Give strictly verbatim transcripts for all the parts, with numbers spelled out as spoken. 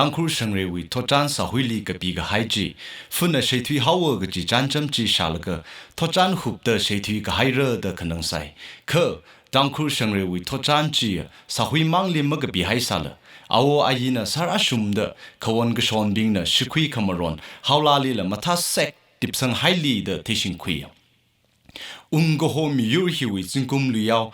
Tangkhul shangreiwui thotchan sāhuili kapikahai chi, phunna sheithui haowa kachi chānjam chi shālaga, thotchan hupda sheithui kahaira da khanang sai. Kha, Tangkhul shangreiwui thotchan chi, sāhui mangli makapihai sāla, awo ayina sāra shumda, khawon kashonbingna shikhui khamaron, haolalila mathāsek tipsanghaili da theishingkhuiya. Ungkaho miyur hiwui zingkum luiyao,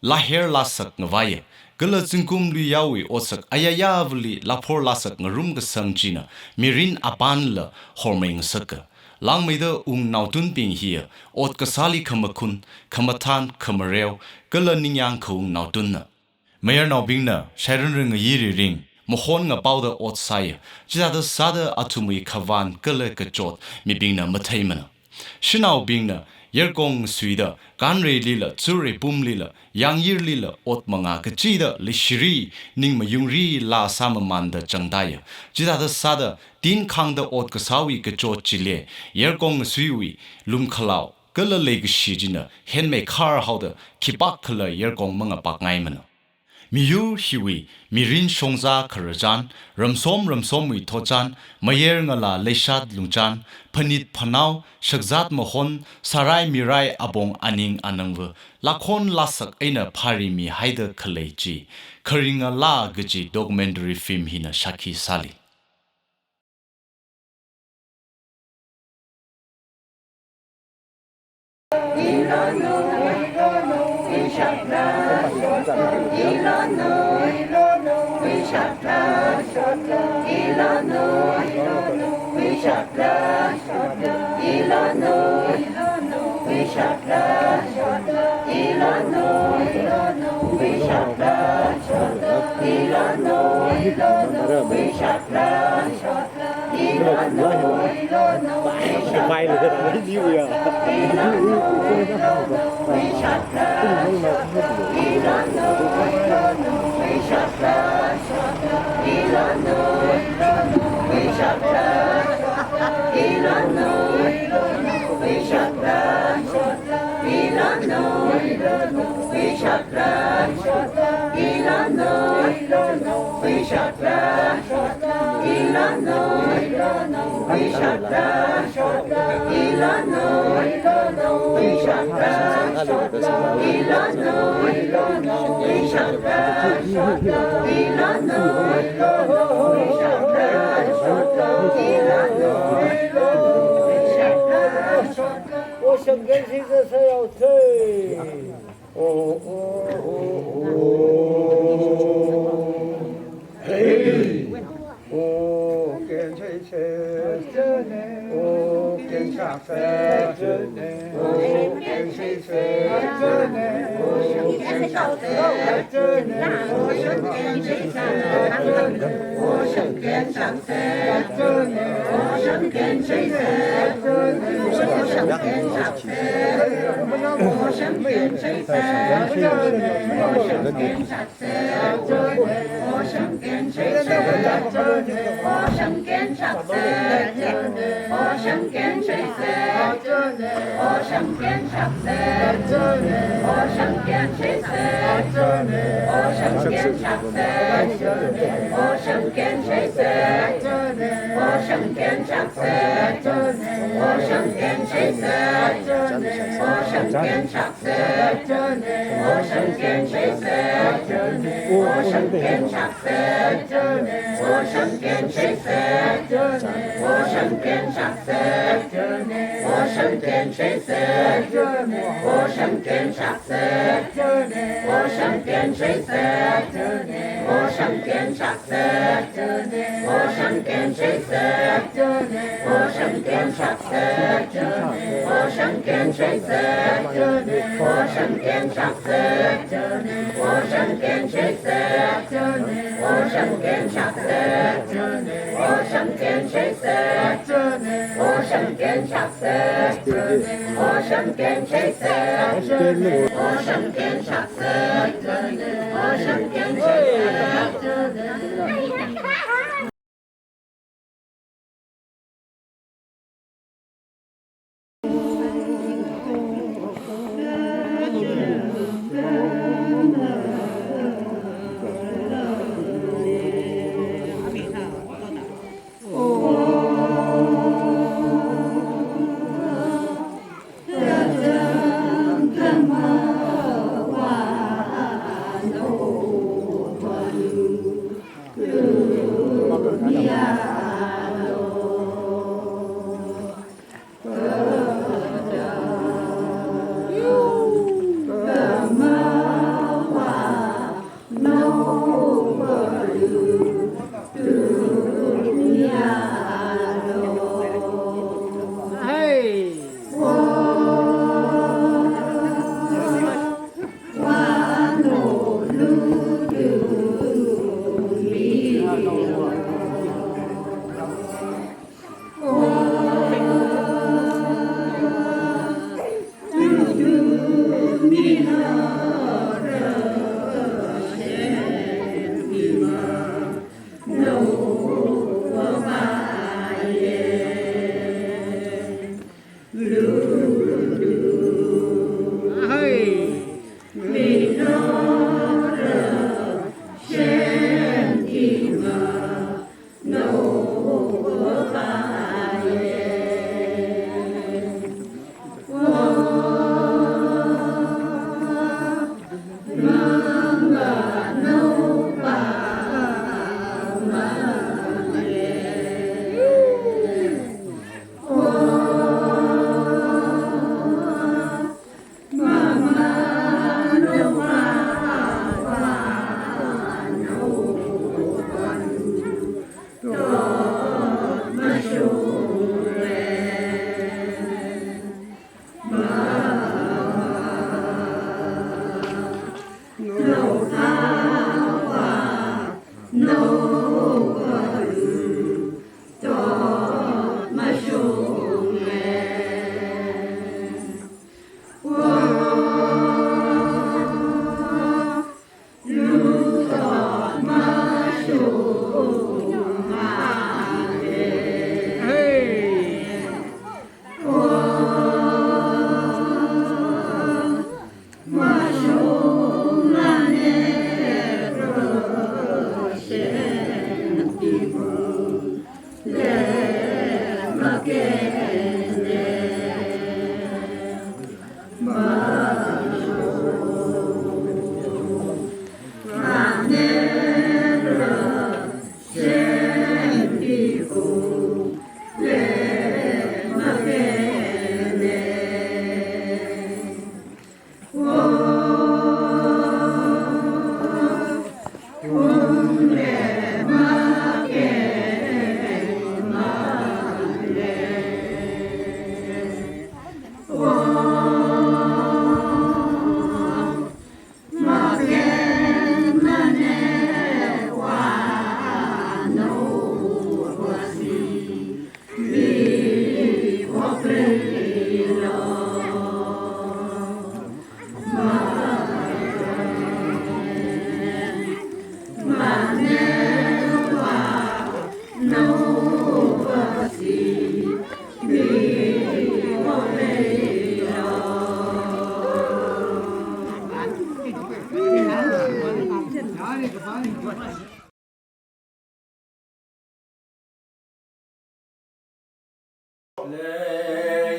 laher lasak ngavaiya. Kala zingkum luiyaowui otsak ayayavali laphor lasak ngarum kasang china, mirin apanla hormei ngasaka. Langmeida ungnaotunbing hiya, ot kasāli khamakhun, khamathan, khamareo, kala ningyāng khaung naotunna. Mayarnaobingna, shairan ring ngayi riring, mahon ngapaoda ot sāya, chithāda sāda athumwui khavan kala kachot, mibingna matheimana. Shanaobingna, yarkong suida, kanreilila, tsurei pumlila, yangyirlila, ot manga kachida, lishiri, ning mayungri, la sāmamanda changdaya. Chithāda sāda, tin khangda ot kasāwui kachot chili, yarkong suiwui, lumkhalao, kala leikashi china, henmei khar haoda, khipāk khala yarkong mangapakngaimana. Miyur hiwui, mirin shongza kharachan, ramsom ramsomwui thotchan, mayar ngala leishat lungchan, phanit phanao, shakzat mahon, sārai mirai apong aning anangva, lakhon lasak eina pharimihaida khalei chi, kharinga la kaji documentary film hina shākhi sāli.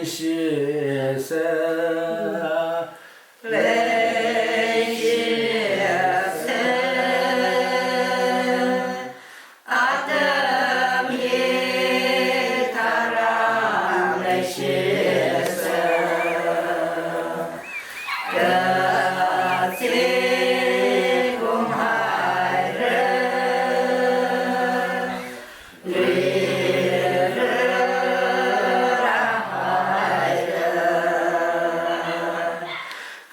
Leishisa, leishisa, atam hi tharan leishisa. Katsikum haira, luira haira.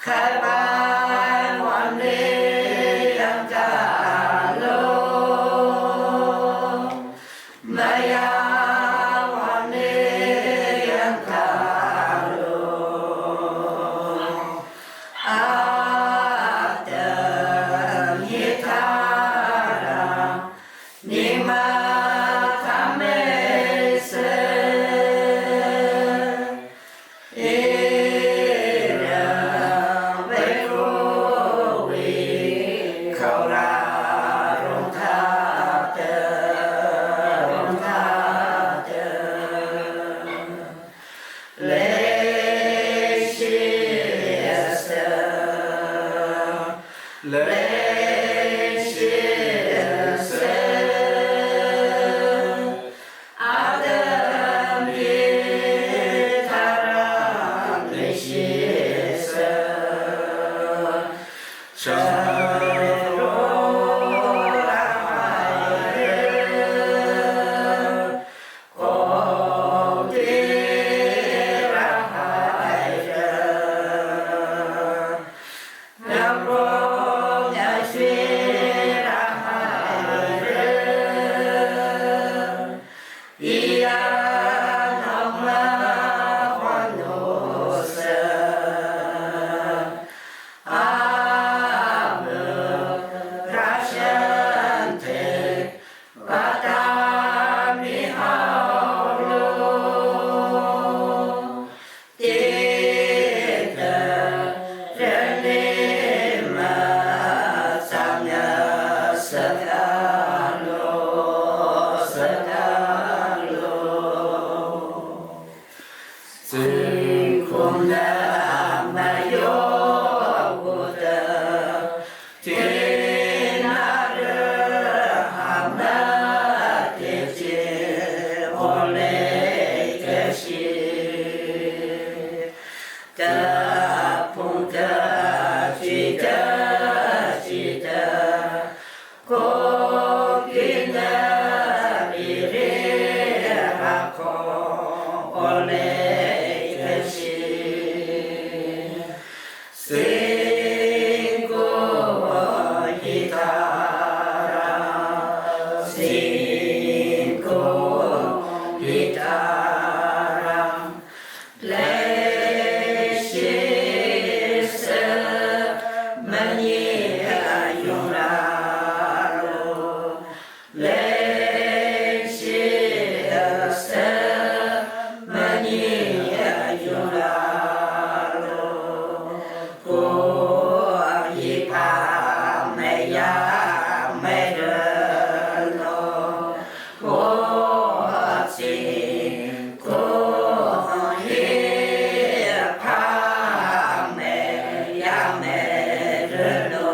Khavai wanli yangkalo. Mayā wanli yangkalo. Atam hi tharan nima thameisa. Ira vaikhowui khaora rongthāda, rongthāda. Leishisa, leishisa. Atam hi tharan leishisa, chāngrora haira, oktira haira. Ngarong ngasira haira, iya nongla honusa. Ava Mani ayung rālu, leishida sā mani ayung rālu, ko i pāmeiya meiranu, ko chi ko hi pāmeiya meiranu.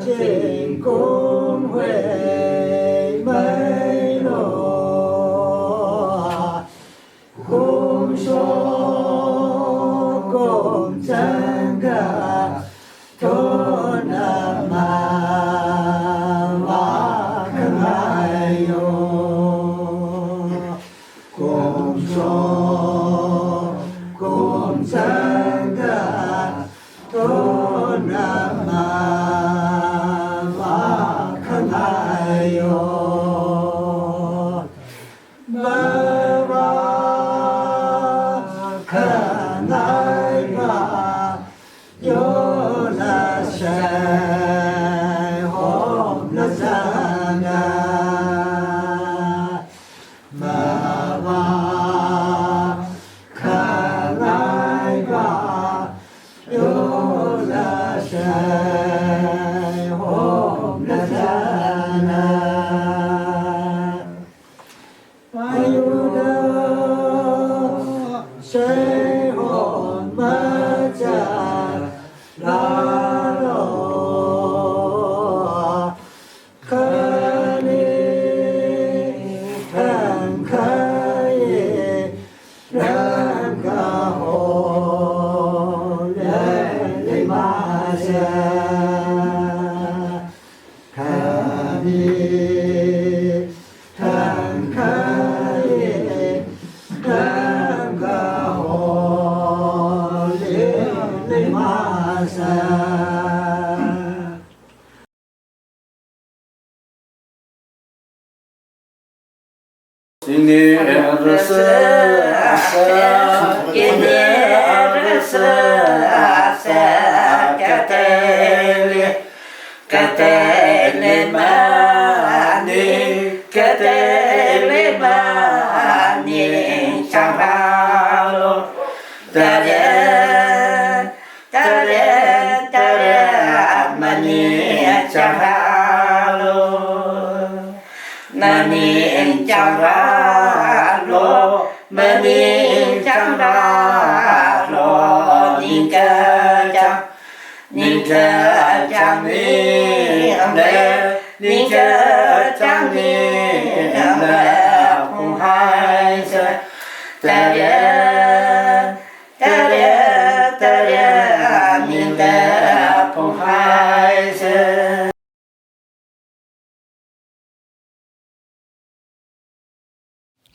Jingkum huimeilo, kumshok kumchangkha, thonamava khangaiyo. Kumshok kumchangkha, thonamava khangaiyo. Mava khangaiva, yola shaihomla zanga. Mava khangaiva, yola shaihomla zanga. Mayuda shaihom machālalo, khani thangkhai rangkahole leimasa. Khani thangkhai rangkahole leimasa. Ini rasa asa, ini rasa asa, kateli, kateli mani, kateli mani changralo, tare, tare, tare mani changralo. Maning changralo, maning changralo, ningkachāng, ningkachāng ningle, ningkachāng ningle phunghaisa. Tare, tare, tare, ningle phunghaisa.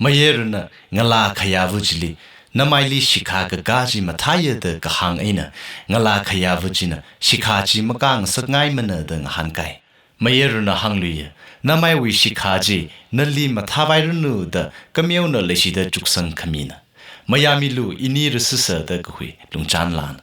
Mayarana ngalā khayāva chili, namaili shikha kakā chi mathāya da kahāng eina, ngalā khayāva china shikha chi makāngasakngaimana da ngahānkai. Mayarana hāngluiya, namaiwui shikha chi nali mathāvairanu da kameona leishida chuksang khamina. Mayāmilu, ini rasasa da kahui lungchānlana.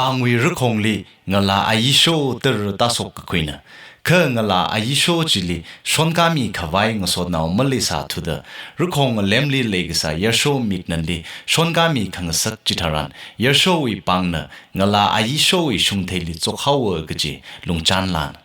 Tangwui rakhongli ngala ayisho tara tāshok kakhuina. Kha ngala ayisho chili shonkāmi khavai ngasotnao maleisāthuda, rakhong ngalemli leikasā yarsho miknanli shonkāmi khangasak chitharan, yarshowui pāngna ngala ayishowui shungtheili chokhaowa kaji lungchan lan.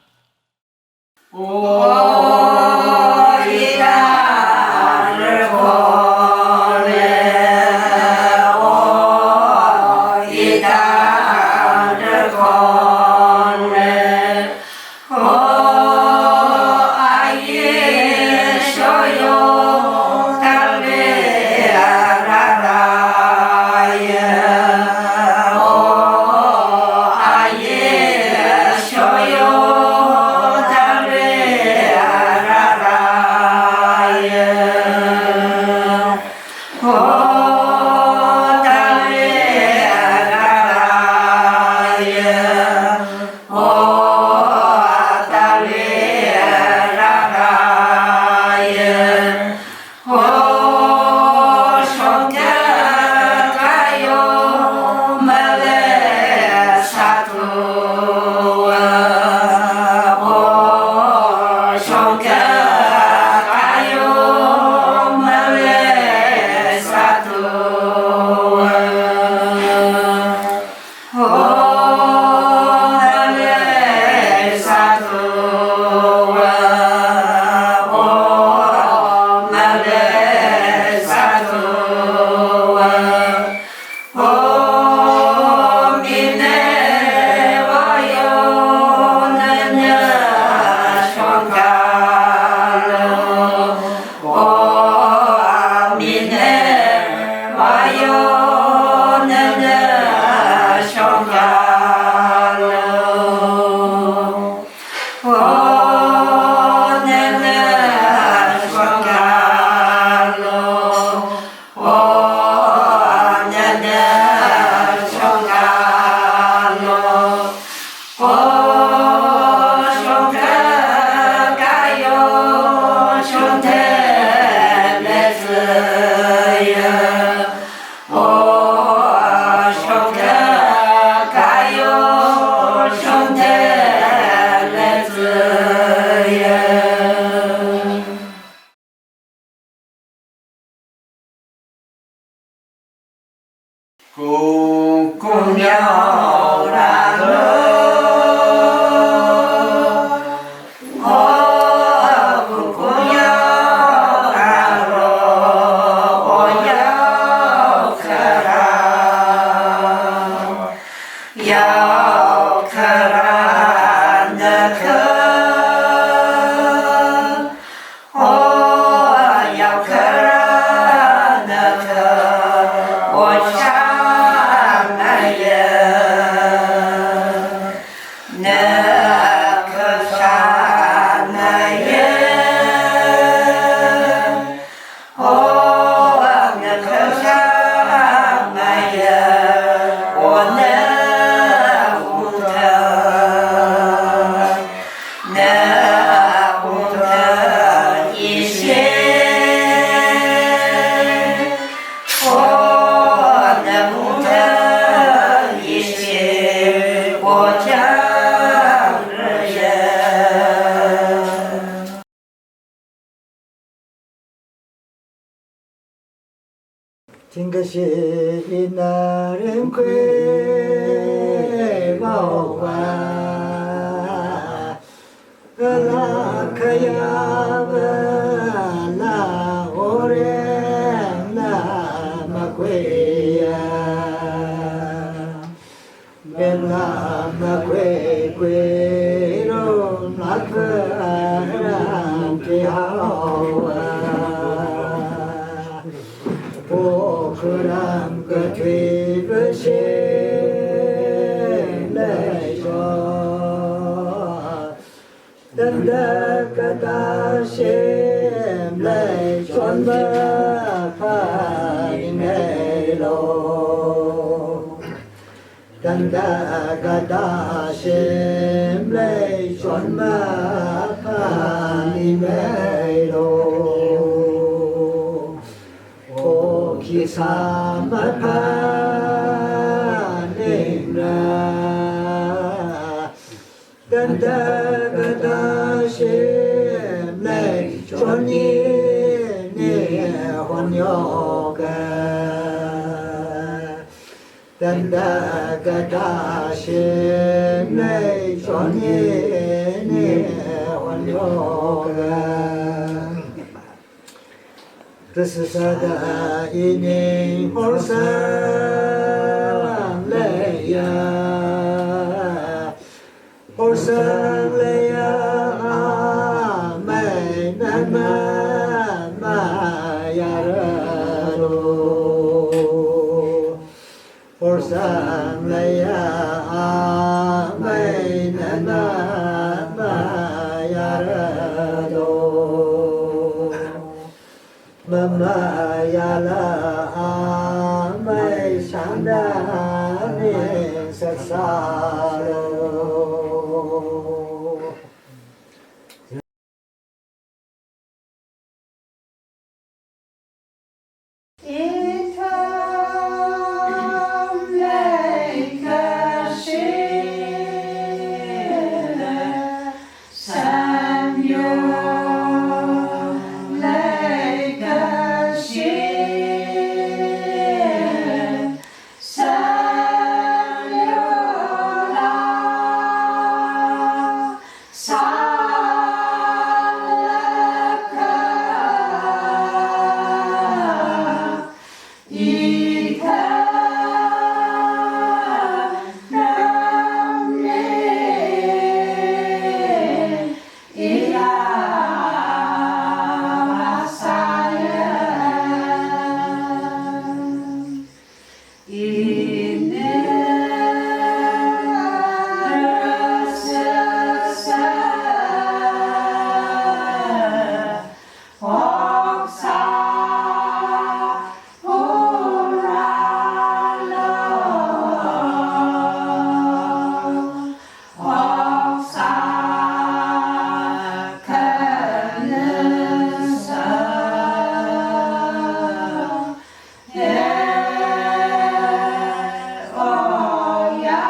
Thingkasina ringkhui vaova, kala khayāvana orengna makhuiya. Benla makhuikhuirum lakpa aram tihaowa. Pokhuram kathuiva shim leishon. Tangda katā shim leishonva phaningailo. Takata shim lei chon makhani meilo. Okhi sāmaphaningna. Tanda kata shim lei chon ini hon yoga. Tanda kata shim lei chon ini hon yoga. Tasada ining horsang leiya, horsang leiya amei nana mayarado. Horsang leiya amei nana mayarado. Mamayala amei sangda ningsasalo. Ithum leikashi, Sanyong leikashi, Sanyong la, Salaka, Ika namne iya masaya. Ine rasa sa oksa puralo, oksa kanasa, he oya.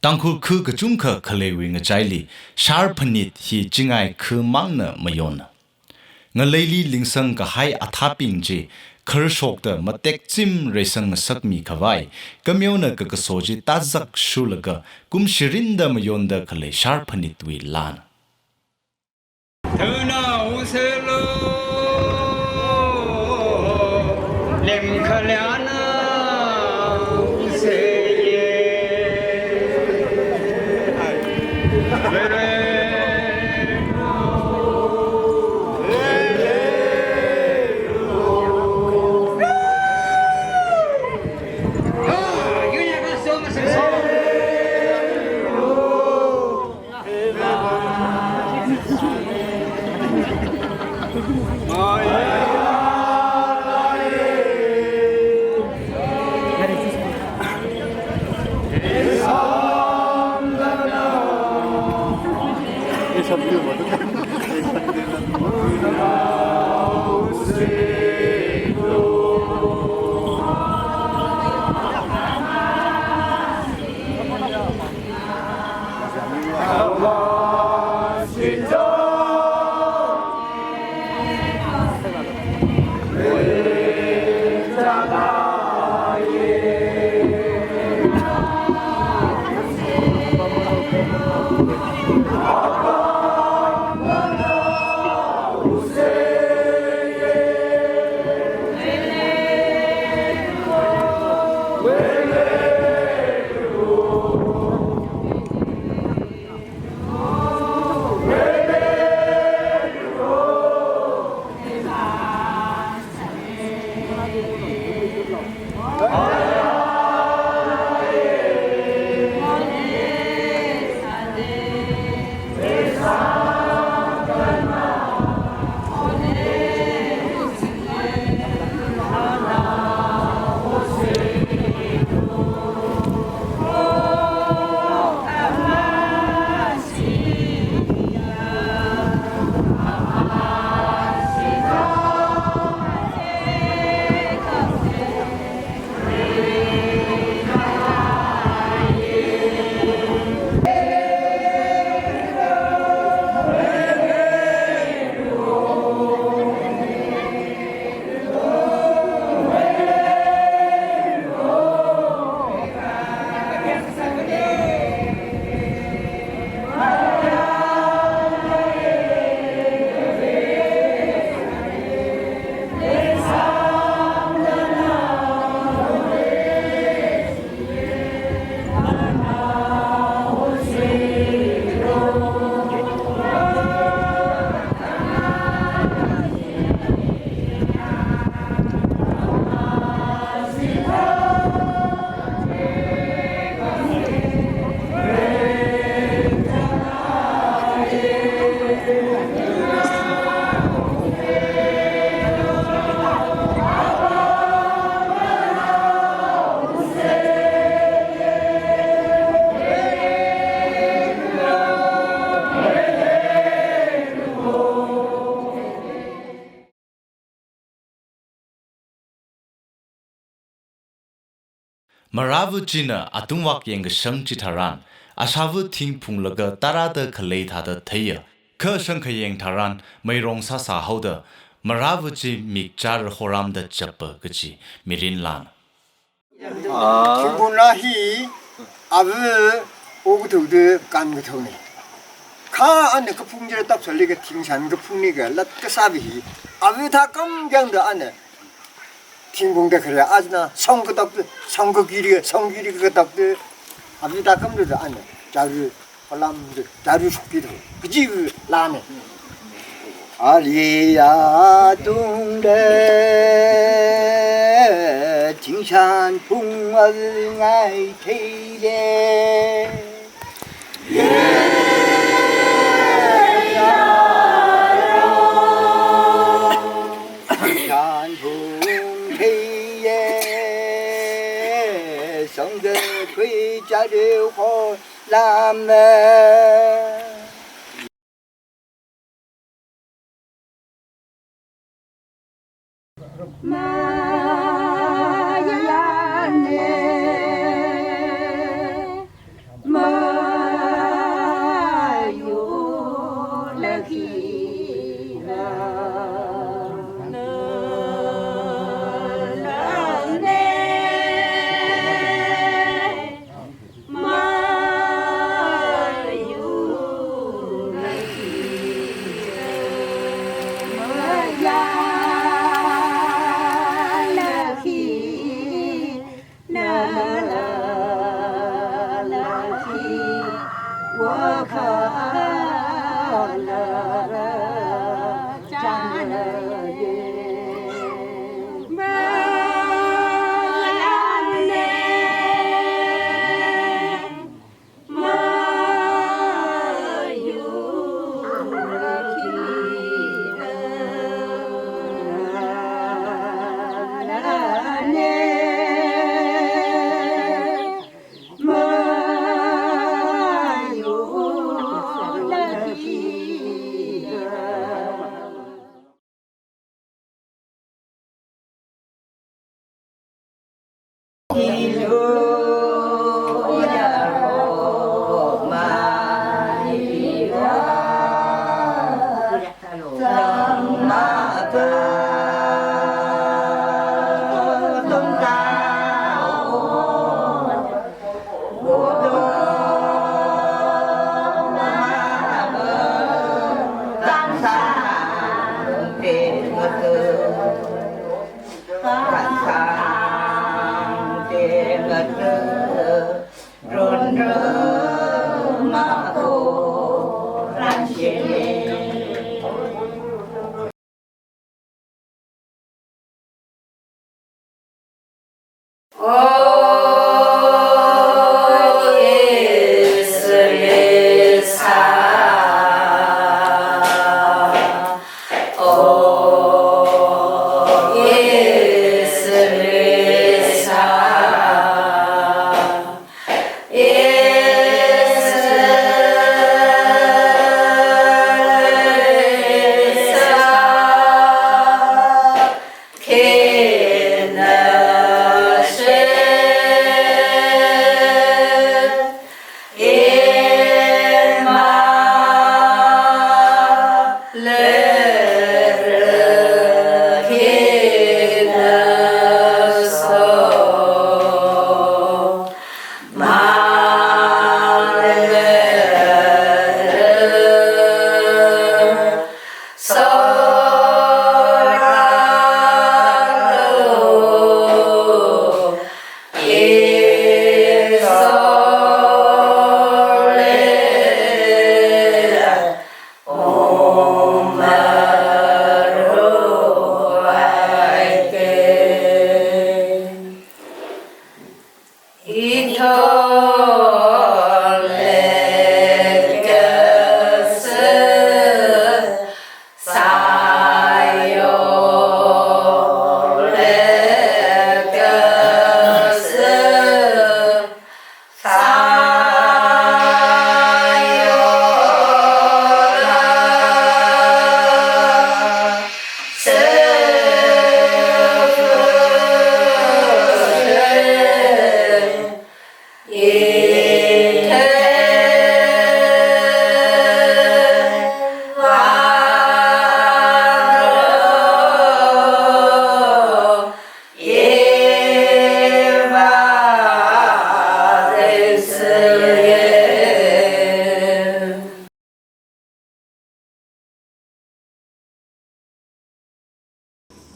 Tangkhul kha kachungkha khaleiwui ngachaili shār phanit hi chingai khamangna mayonna. Ngaleili lingsang kahai athābing chi kharshokta matekchim reisang ngasakmi khavai, kameona kakaso chi tazak shurlaga kumshirinda mayonda khalei shār phanitwui lan. Thana uselo, lem khalyana useye. Marāva̱ china atungvak yangkashang chitharan, ashāva̱ thing phunglaga tarāda khalei thāda theiya. Kha shangkhayang tharan meirong sāsā haoda, marāva̱ chi mikchar horamda chappa kachi mirin lan. Thingphung la hi, ava, o kathuda kan kathaone. Kha ana kaphung jira tapsali ka thingsan kaphung ni ka lat kasāva̱ hi, ava thākam kyangda ana thingphung da khare, ana song katak, song kakiri, song kiri katak da, ava thākam da ana, jaru, palam da, jaru shukki da, kaji lane. Ali atung da, thingsan phung al ngai thei le. Shanthung theiye, sangkakhui chariu kho lame.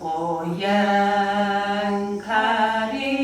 Oyan kari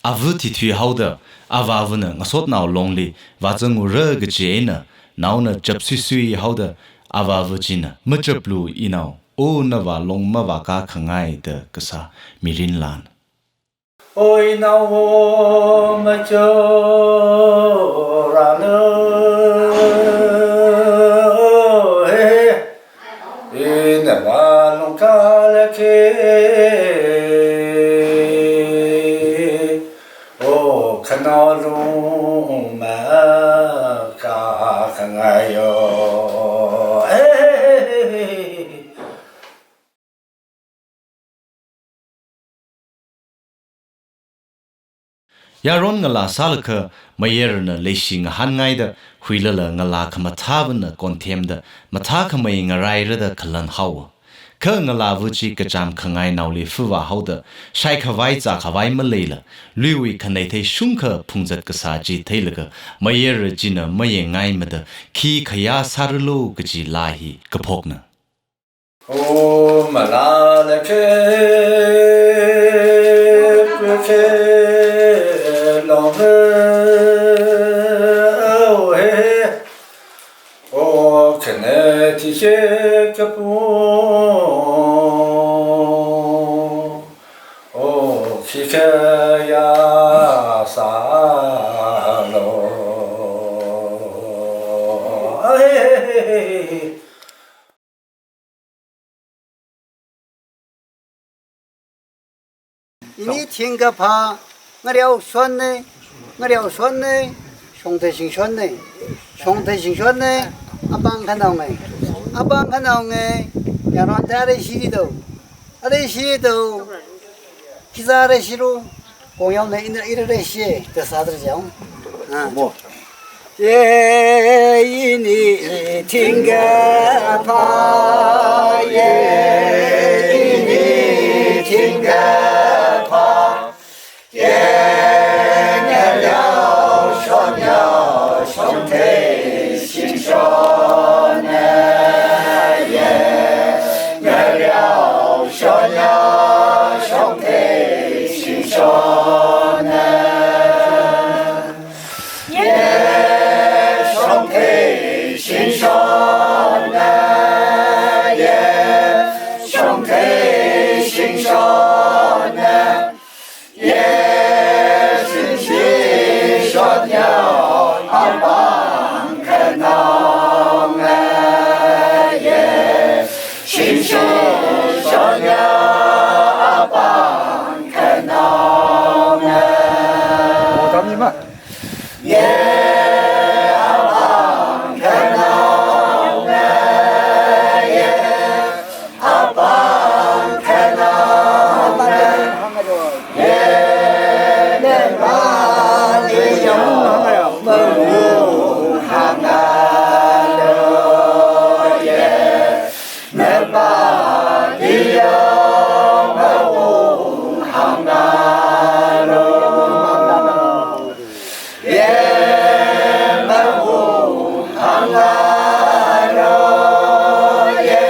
Ava thithui haoda, avāvana ngasotnao longli vāzangra kaji eina, naona chapsuisui haoda, avāva china, machaplu inao, o navā long mavākā khangai da kasā mirin lan. Oi nao machoranu, he, he. Ina vālung kalake, o khanao lung makakhangayo. He, he, he, he, he. Yaron ngalā sālakha, mayarna leishi ngahānngaida, huilala ngalā khamathāvana konthemda, mathākhamei ngarairada khalan haowa. Kha ngalāva chi kachām khangainaoli fuva haoda, shaikhavai zākhavai maleila, luiwui khaneithei shungkha phungzat kasā chi theilaga, mayara china mayengaimada, khi khayā sāralo kaji laa hi kaphokna. Om malala ke ke long he, o khane thi ke kapu, o khi khayā sālo. Ini thingkapha, ngareo shonne, ngareo shonne, shongthei shingshonne, shongthei shingshonne, apāng khanaonge, apāng khanaonge, yaron thāre shido, are shido, khi sāre shiro, kongyaone ina ira re shi, da sādar jao. Ah. Mo. Ye ini thingkapha, ye ini thingkapha, ye ngareo shonyo shongthei shingshonne, ye ngareo shonyo shongthei shingshonne. Ye shongthei shingshonne, ye shongthei shingshonne, ye shimshi shonyo apāng khanaonge, ye shimshi shonyo apāng khanaonge. Tamima. Ye apāng khanaonge, ye apāng khanaonge, ye neba liyo mawu hāngalo, ye neba liyo mawu hāngalo. Ye mawu hāngalo, ye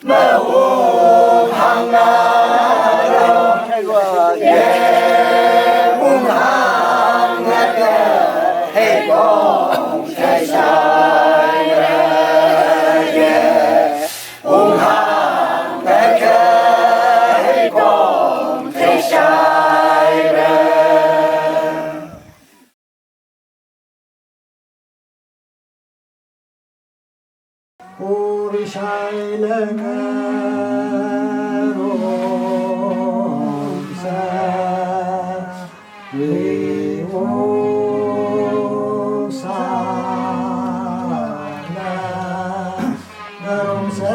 mawu hāngalo, ye wunghāngakha heikong theishaira, ye wunghāngakha heikong theishaira. Ur shailanga rongsa riu sala ngarongsa.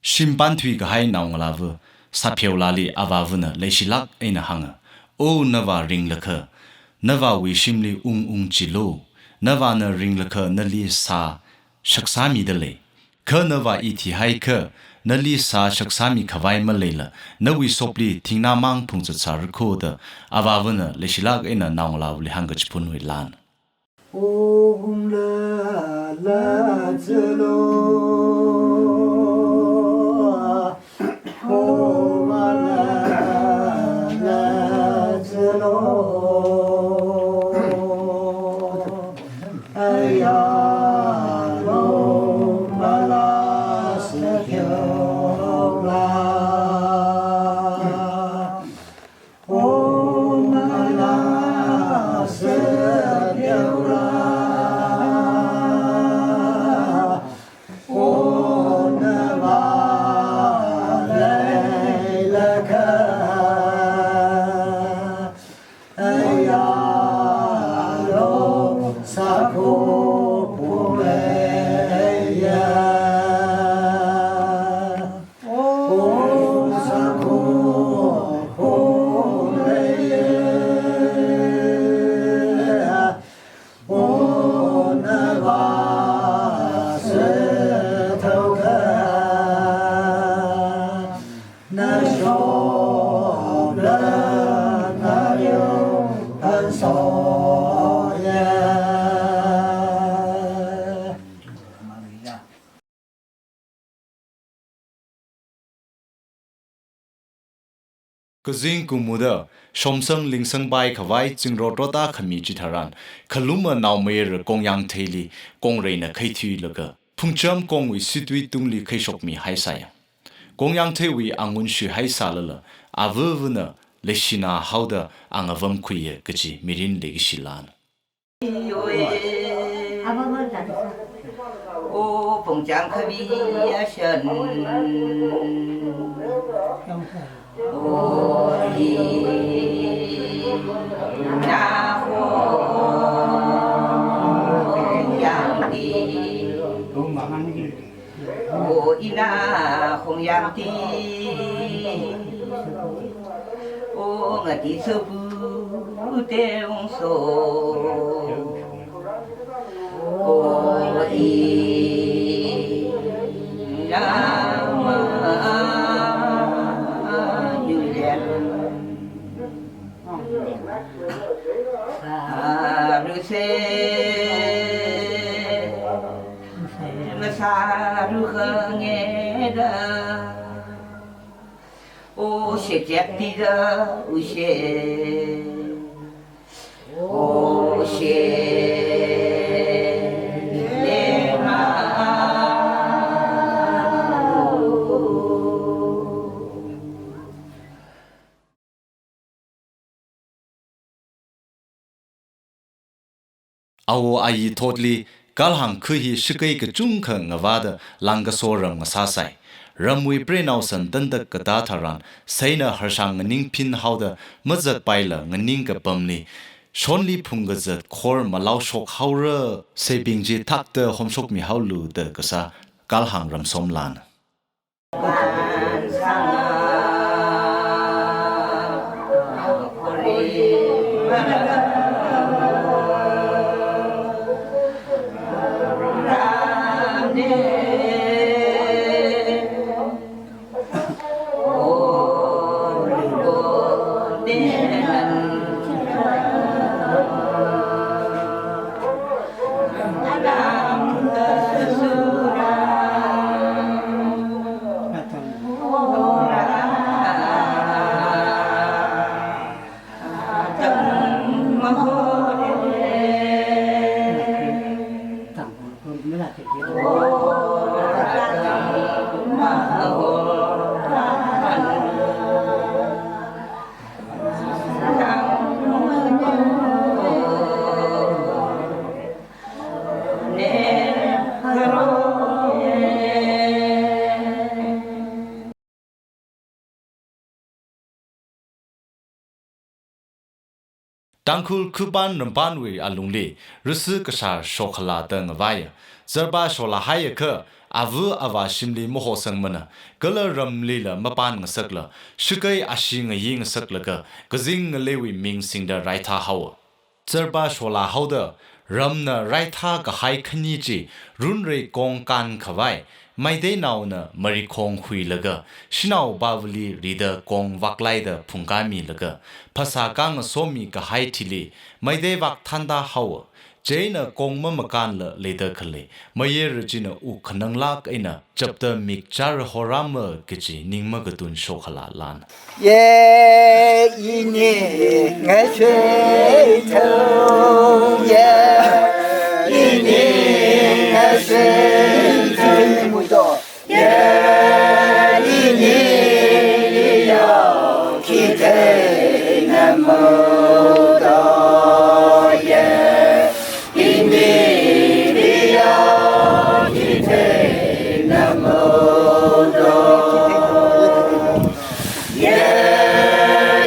Shim pānthui kahai naongalāva Sapheolāli avāvana leishilāk eina hānga, O navā ringlakha, navāwui shimli ung ungchilu, navāna ringlakha nali sā shaksāmida lei. Kha navā i thihaikha, nali sā shaksāmi khavai maleila, nawui sopli thingnāmang phungzatsārakho da, avāvana leishilāk eina naongalāvali hāngkachiphunwui lan. Om la la zelo. Om la la zelo. Aya lo ma la se kyo la. Om la se kyo la. Om va le la ka. Aya lo sa ko pu le ya. Om sa ko pu le ya. Om na va se thao ka. Na sho la na yo pan so ya. Kazing kumu da, shomsang lingsang pai khavai zingrot rot a khami chitharan, khaluma naomayara Kongyang Theili, Kongreina khaithuilaga, Phungcham Kongwui situi tungli khaishokmi haisai. Kongyang Theiwui angun shuihai sālala, avavana leishina haoda angavamkhuiya kaji mirin leikashi lan. O Phungcham khabi ashan. O i na ho yang di. O ina Kongyang Thei, o ngati sopu te ungso. O ina ma yulen. Saru se, masaru khangeda. O shek jak tida, o shek, o shek lema. Awo ayi thotli, Kalhang kha hi shakei kachungkha ngavāda langkaso ram ngasāsai. Ramwui preinao san tantak katā tharan, seina harshang nganing phin haoda mazatpaila nganing kapamli, shonli phungkazat khor malao shok haora, seibing chi thakta homshokmi haolu da kasā Kalhang ramsom lan. Tangkhul khupān rampānwui alungli, risi kashar shokhala da ngavai. Zarba shola haiakha, Ava avā shimli mahosangmana, kala ramlila mapan ngasakla, shakai ashee ngayi ngasaklaga, kazing ngaleiwui ming singda raitha haowa. Charpa shola haoda, ramna raitha kahai khani chi, runrei kong kan khavai, Meiteinaona marikhong huilaga, shanao bavali rida kong vaklaida phungkamilaga, phasā kangasomi kahai thili, Meitei vak thānda haowa. Chieina kong mamakanla leida khalei, mayara china u khananglak eina chapta mik chara horama kaji ning makatun shokhala lan. Ye ini ngashe to, ye ini ngashe to. Ye ini liya khithei namo to, ye ini liya khithei namo to, ye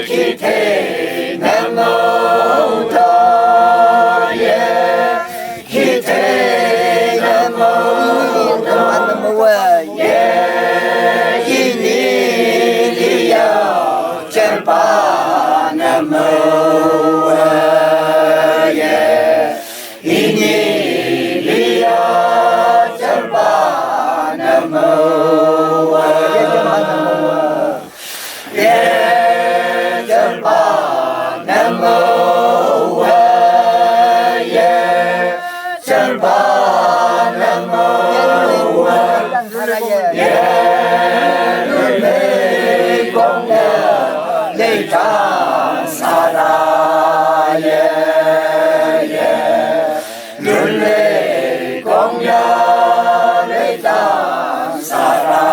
khithei namo to, ye khithei namo to, ye ini liya charpa namo, ye ini liya charpa namo, ye charpa namo, ye charpa namo, ye lulei kongya leida sāra, ye, ye lulei kongya leida sāra,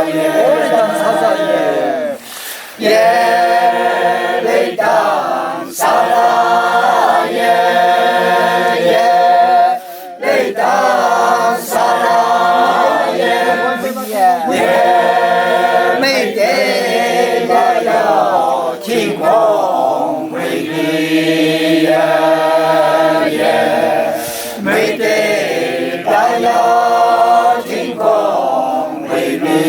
ye, leida sāra, ye. Ye leida sāra, ye, ye leida sāra, ye, ye Meitei laya thingkhongwui li, ye, ye Meitei laya thingkhongwui li,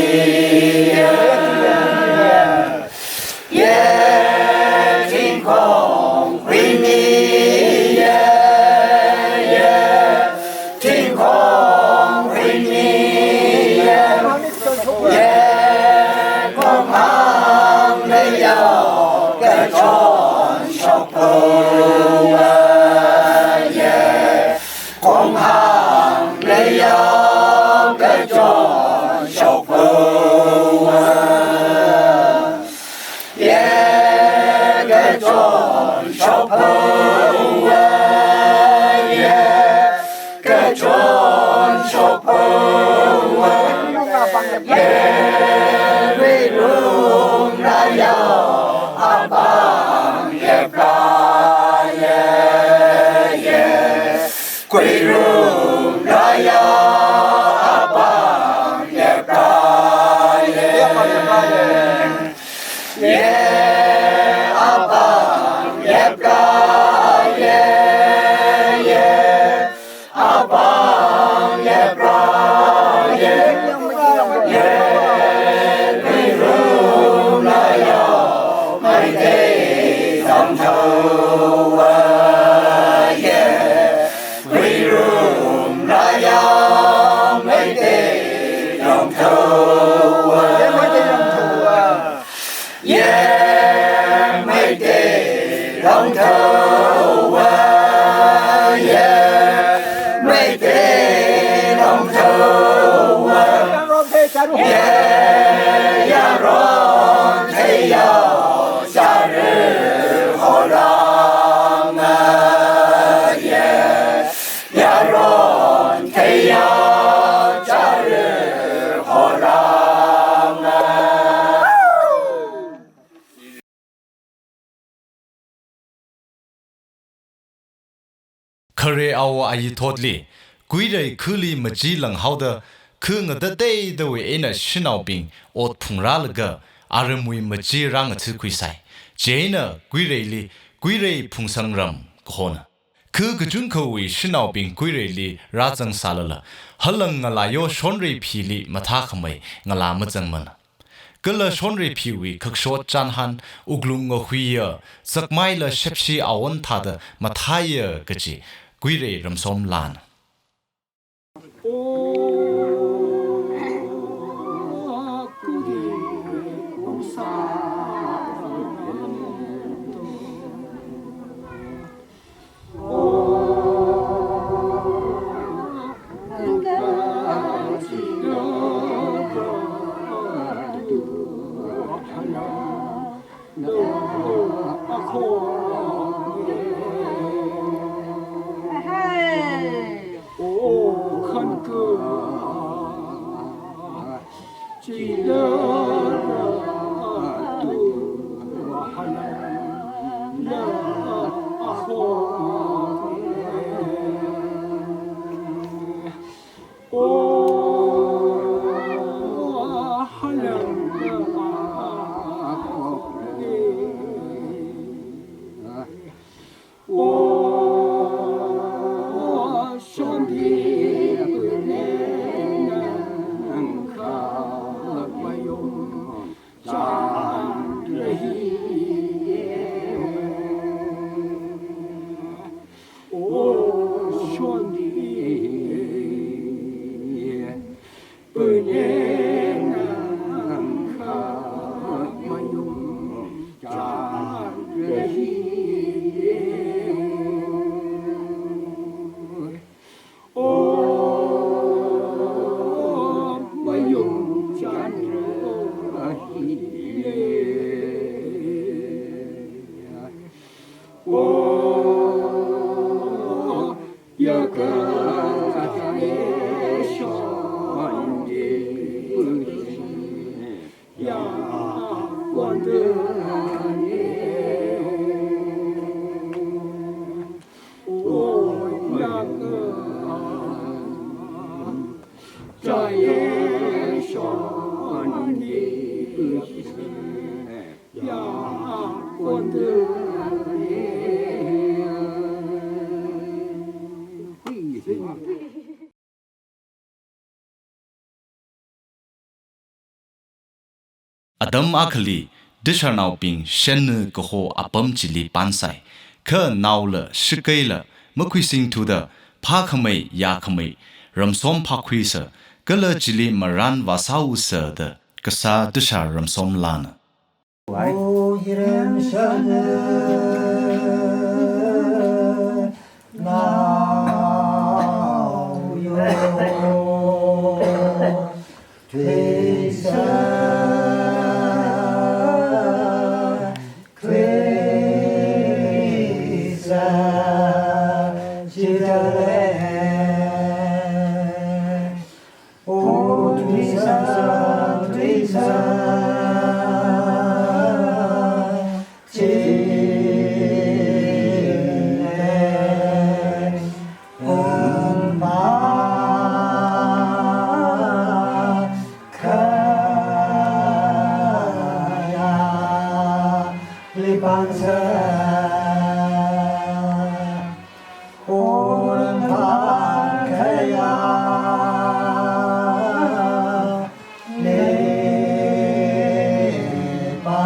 ye, ye thingkhongwui li, ye, ye thingkhongwui li, ye, ye khonghāng leiya kachon shokphowa, ye khonghāng leiya kachon shokphowa, ye kachon shokphowa, ye kachon shokphowa, ye Khuirum laya apam yepra, ye, ye Khuirum laya apam yepra, ye, ye apam yepra, ye, ye apam yepra, ye, ye Khuirum laya Meitei longthowa, ye Khuirum laya Meitei longthowa, ye Meitei longthowa, ye Meitei longthowa, ye Meitei longthowa, ye yaron theiya chara horama, ye yaron theiya chara horama. Khare awo ayi thotli, Kuirei khali machi langhaoda, kha ngatateidawui eina shanaobing ot phungrālaga, aramwui machi rāngatha khuisai. Chieina Kuireili, Kuirei Phungsangram kahona. Kha kachungkhawui shanaobing Kuireili rāzang sālala, halang ngalāyo Shonreiphili mathākhamei ngalā mazangmana. Kala Shonreiphiwui khakshot chānhan, wuklung ngahuiya, sakmaila shepshi awon thāda mathāya kaji Kuirei ramsomlāna. Atam akhali, dishārnaobing shenna kaho apam chili pānsai, kha naola shikeila makhuisingthuda phākhamei yākhamei ramsom phākhuisa, kala chili marān vāsāusa da kasā dishār ramsomlāna. O hirem shana nao yo, tuisa, tuisa, chidale. O tuisa, tuisa, chine, umpa, khaya, lipansa. Unpang khaya lepa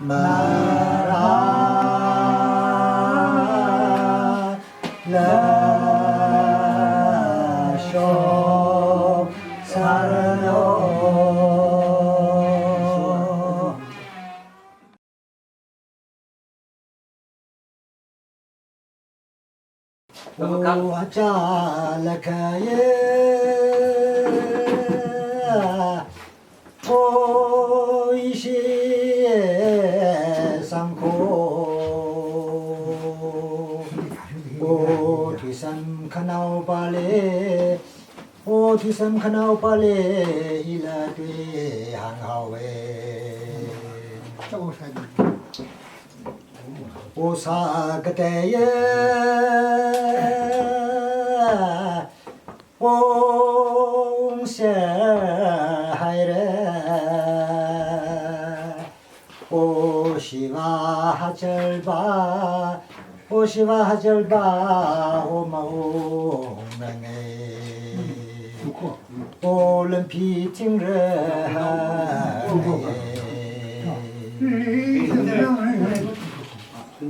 mara la shok sarno. O acha lakhaye, o ishi sangkho, o thisam khanaopale, o thisam khanaopale, ila tui hānghaowe. O sākateiya, o ungser haira, o shiva hachal ba, O Shiva hajalba, o maung range. O lampi thingra.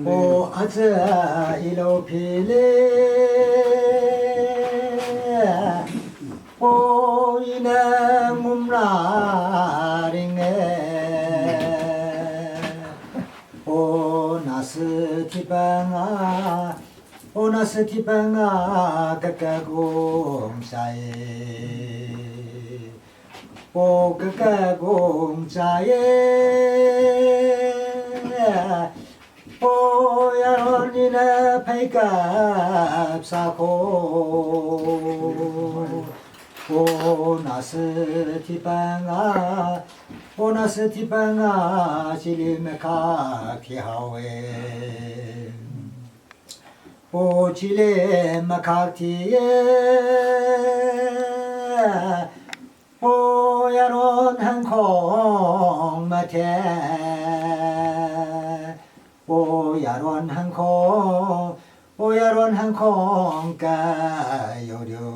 O aja ilo phile. O ina ngumra ringe. O nasi thipanga, o nasi thipanga kakagung sai. O kakagung sai. O yaron ina phaikap sako. O nasi thipanga, o nasi thipanga, chili makhak thihaowe. O chili makhak thiye. O yaron hangkhong mathe. O yaron hangkhong, o yaron hangkhong kayo yo.